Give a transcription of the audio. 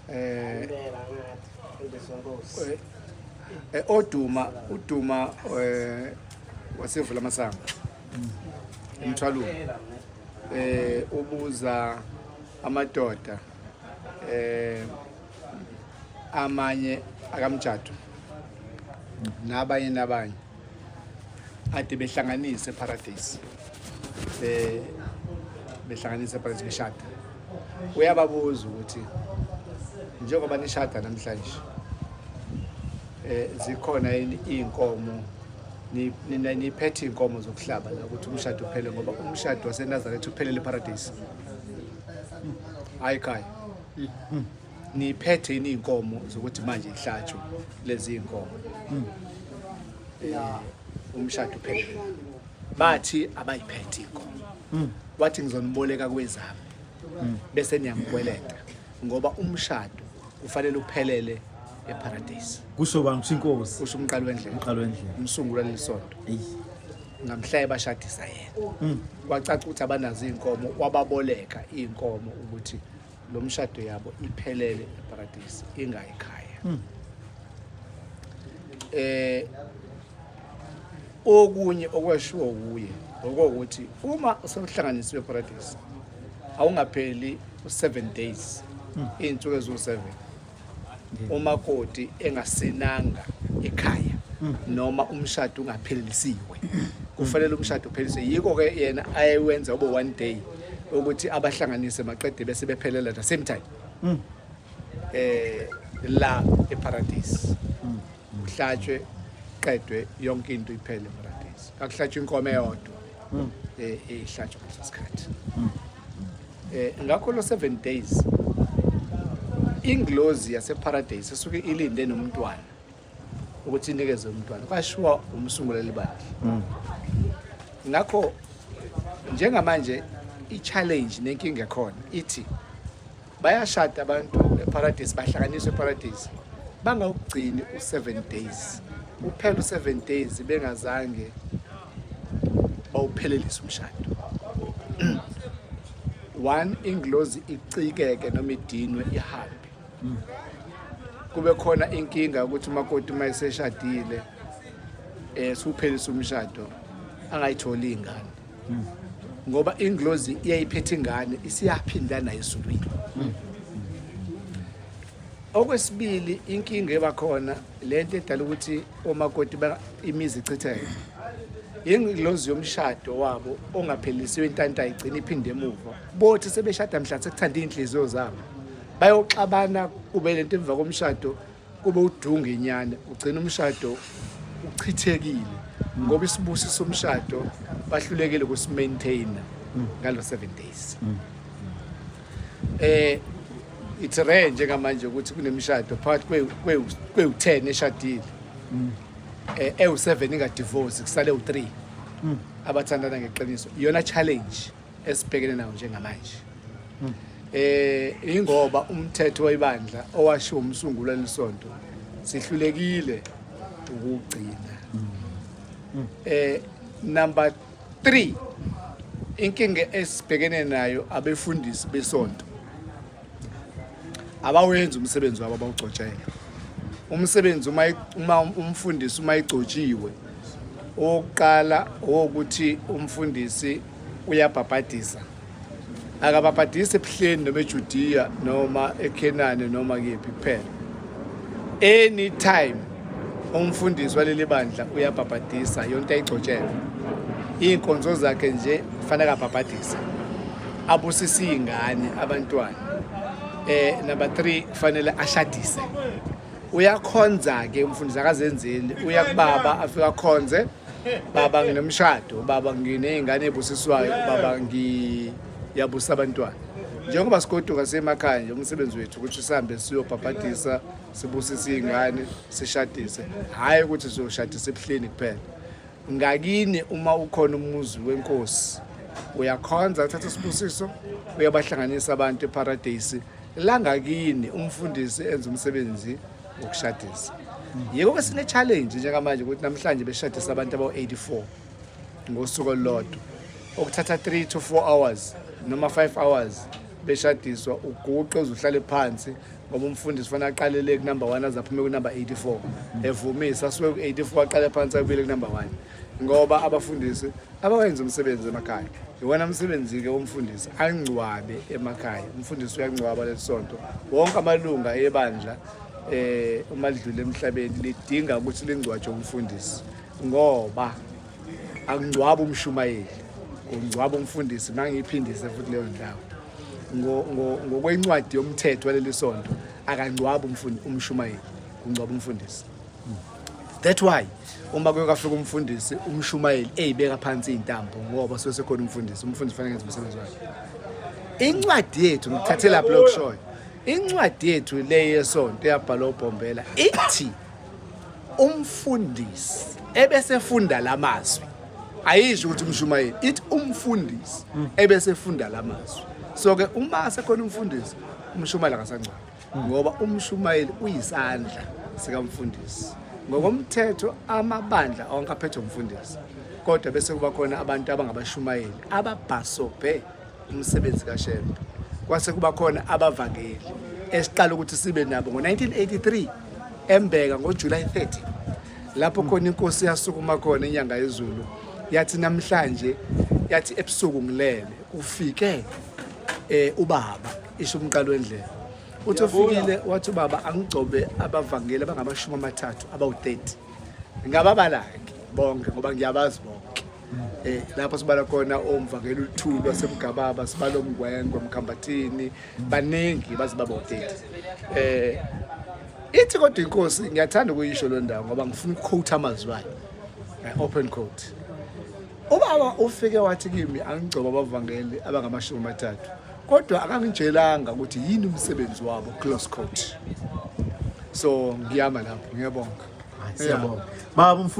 Impela ngathi mfundisi wenkosi. Oduma uduma wasevula amasango. Umthwalume. Ubuza amadoda amanye akamjadu nabanye nabanye ade behlanganise eparadise behlanganise eparadise beshada. Uyababuza ukuthi njengoba nishada namhlanje zikhona yini iy'nkomo, niphethe iy'nkomo zokuhlaba la ukuthi umshado uphele, ngoba umshado waseNazaretha uphelele eparadise. Hayi khaya, niphethe yini iy'nkomo zokuthi manje ihlatshwe lezi iy'nkomo, umshado uphelele? Bathi abayiphethe iy'nkomo. Wathi ngizoniboleka kwezami bese niyangikweleta, ngoba umshado kufanele uphelele eparadise. Kusho bani? Kusho inkosi. Kusho umqali wendlela. Umqali wendlela. Umsunguli waleli sonto. Ngamhla ebashadisa yena, kwacaca ukuthi abanazo iy'nkomo, wababoleka iy'nkomo ukuthi lo mshado yabo iphelele eparadise, ingayikhaya. Okunye okwashiwo kuye okokuthi uma sewuhlanganisiwe eparadise awungapheli u-7 days, iy'nsuku eziwu-7, umakoti engasinanga ekhaya noma umshado ungaphelelisiwe. Kufanele umshado upheliswe. Yiko-ke yena ayewenza ube one day ukuthi abahlanganise maqede bese bephelela the same time la eparadise, kuhlatshwe qedwe yonke into iphele eparadise. Akuhlatshwe inkomo eyodwa ehlatshwa ngaleso sikhathi. Ngakho lo 7 days, inglozi yaseparadise esuke ilinde nomntwana ukuthi inikeze umntwana, kwashiwa umsunguleli bandla. Ngakho njengamanje i-challenge nenkinga ekhona ithi bayashada abantu eparadise, bahlanganiswe eparadise, bangawugcini u-7 days, uphela u-7 days bengazange bawuphelelise umshado. One, inglozi icikeke noma idinwe ihambe, kube khona inkinga ukuthi umakoti uma eseshadile suphelisa umshado angayitholi ingane, ngoba inglozi iyayiphethe ingane, isiyaphinda nayo ezulwini. Okwesibili, inkinga ebakhona, lento edala ukuthi omakoti imizi ichitheke, inglozi yomshado wabo ongaphelisiwe intanta igcina iphinde emuva. Bothi sebeshada mhla sekuthanda iy'nhliziyo zabo, bayoxabana, kube lento emva komshado kube udunga inyane, ugcina umshado uchithekile ngoba isibusiso somshado bahlulekile ukusimaintaina ngalo 7 days. It's rare njengamanje ukuthi kunemishado phakathi kwewu-10 eshadile, ewu-7 ingadivorce, kusale u-3 abathandana ngeqiniso. Iyona challenge esibhekene nawo njengamanje, ingoba umthetho webandla owashiwo umsunguli walisonto sihlulekile ukugcina. Number 3, inkinga esibhekene nayo, abefundisi besonto abawenzi umsebenzi wabo abawugcotshelwe. Umsebenzi uma umfundisi uma igcotshiwe, owokuqala owokuthi umfundisi uyabhabhadisa. Akabhabhadisi ebuhleni noma eJudiya noma eKhenani noma kephi kuphela. Anytime umfundisi waleli bandla uyabhabhadisa, yonke ayigcotshelwe. Iy'nkonzo zakhe nje kufanele abhabhadise, abusise iy'ngane, abantwana. Number 3, kufanele ashadise. Uyakhonza-ke umfundisi, akazenzeli, uya kubaba afike akhonze: "Baba, nginomshado. Baba, nginey'ngane ey'busiswayo. Baba, ngiyabusa abantwana." Njengoba sigoduka semakhaya nje, umsebenzi wethu ukuthi sihambe siyobhabhadisa, sibusise iy'ngane, sishadise, hhayi ukuthi siyoshadisa ebuhleni kuphela. Ngakini uma ukhona umuzi wenkosi, uyakhonza, uthatha isibusiso, uyabahlanganisa abantu eparadise langakini, umfundisi enza umsebenzi wokushadisa. Yiko-ke sine-challenge njengamanje ukuthi namhlanje beshadisa abantu abawu-84 ngosuku olulodwa, okuthatha 3 to 4 hours noma 5 hours. beshadiswa uguqe uze uhlale phansi ngoba umfundisi fanele aqalele ku-number 1 aze aphume ku-number 84 evumisa, asuke ku-84 aqale phansi abuyele ku-number 1, ngoba abafundisi abawenza umsebenzi emakhaya. Iwona msebenzi-ke womfundisi, angcwabe emakhaya. Umfundisi uyangcwaba leli sonto, wonke amalunga ebandla uma lidlule emhlabeni lidinga ukuthi lingcwatshwe umfundisi, ngoba akungcwaba umshumayeli, kungcwaba umfundisi. Mangiyiphindise futhi leyo ndawo, ngokwencwadi yomthetho waleli sonto, akangcwaba umshumayeli, kungcwaba umfundisi. That why uma kuye kwafika umfundisi, umshumayeli eyibeka phansi iy'ntambo, ngoba suke sekhona umfundisi. Umfundisi fanele ngenze umsebenzi wakhe. Incwadi yethu, ngithathe lapho lokushoyo, incwadi yethu le yesonto eyabhalwa uBhombela ithi umfundisi ebesefunda lamazwi, ayisho ukuthi umshumayeli, ithi umfundisi ebesefunda lamazwi. So ke uma sekhona umfundisi, umshumayeli akasangcwabi, ngoba umshumayeli uyisandla sikamfundisi. Ngokomthetho amabandla onke aphethwe umfundisi, kodwa bese kuba khona abantu abangabashumayeli ababhasobhe umsebenzi kaShembe, kwase kuba khona abavangeli esiqala ukuthi sibe nabo ngo-1983 eMbeka ngoJuly 30, lapho khona inkosi yasukuma khona inyanga yezulu, yathi namhlanje, yathi ebusuku ngilele ufike ubaba, isho umqalo wendlela, uthi ufikile wathi ubaba angigcobe abavangeli abangama-30 abawu-30. Ngababala-ke bonke ngoba ngiyabazi bonke. Lapho sibala khona omvangeli uThulu wasemgababa, sibala omngwengwe Mkhambathini, baningi baze baba u-30. Ithi kodwa inkosi, ngiyathanda ukuyisho lo ndawo ngoba ngifuna ukuquote amazwi ayo, open quote, ubaba ufike wathi kimi angigcoba abavangeli abangama-30, kodwa akangitshelanga ukuthi yini umsebenzi wabo, close quote. So ngiyama lapho, ngiyabonga. Siyabonga, baba umfundi.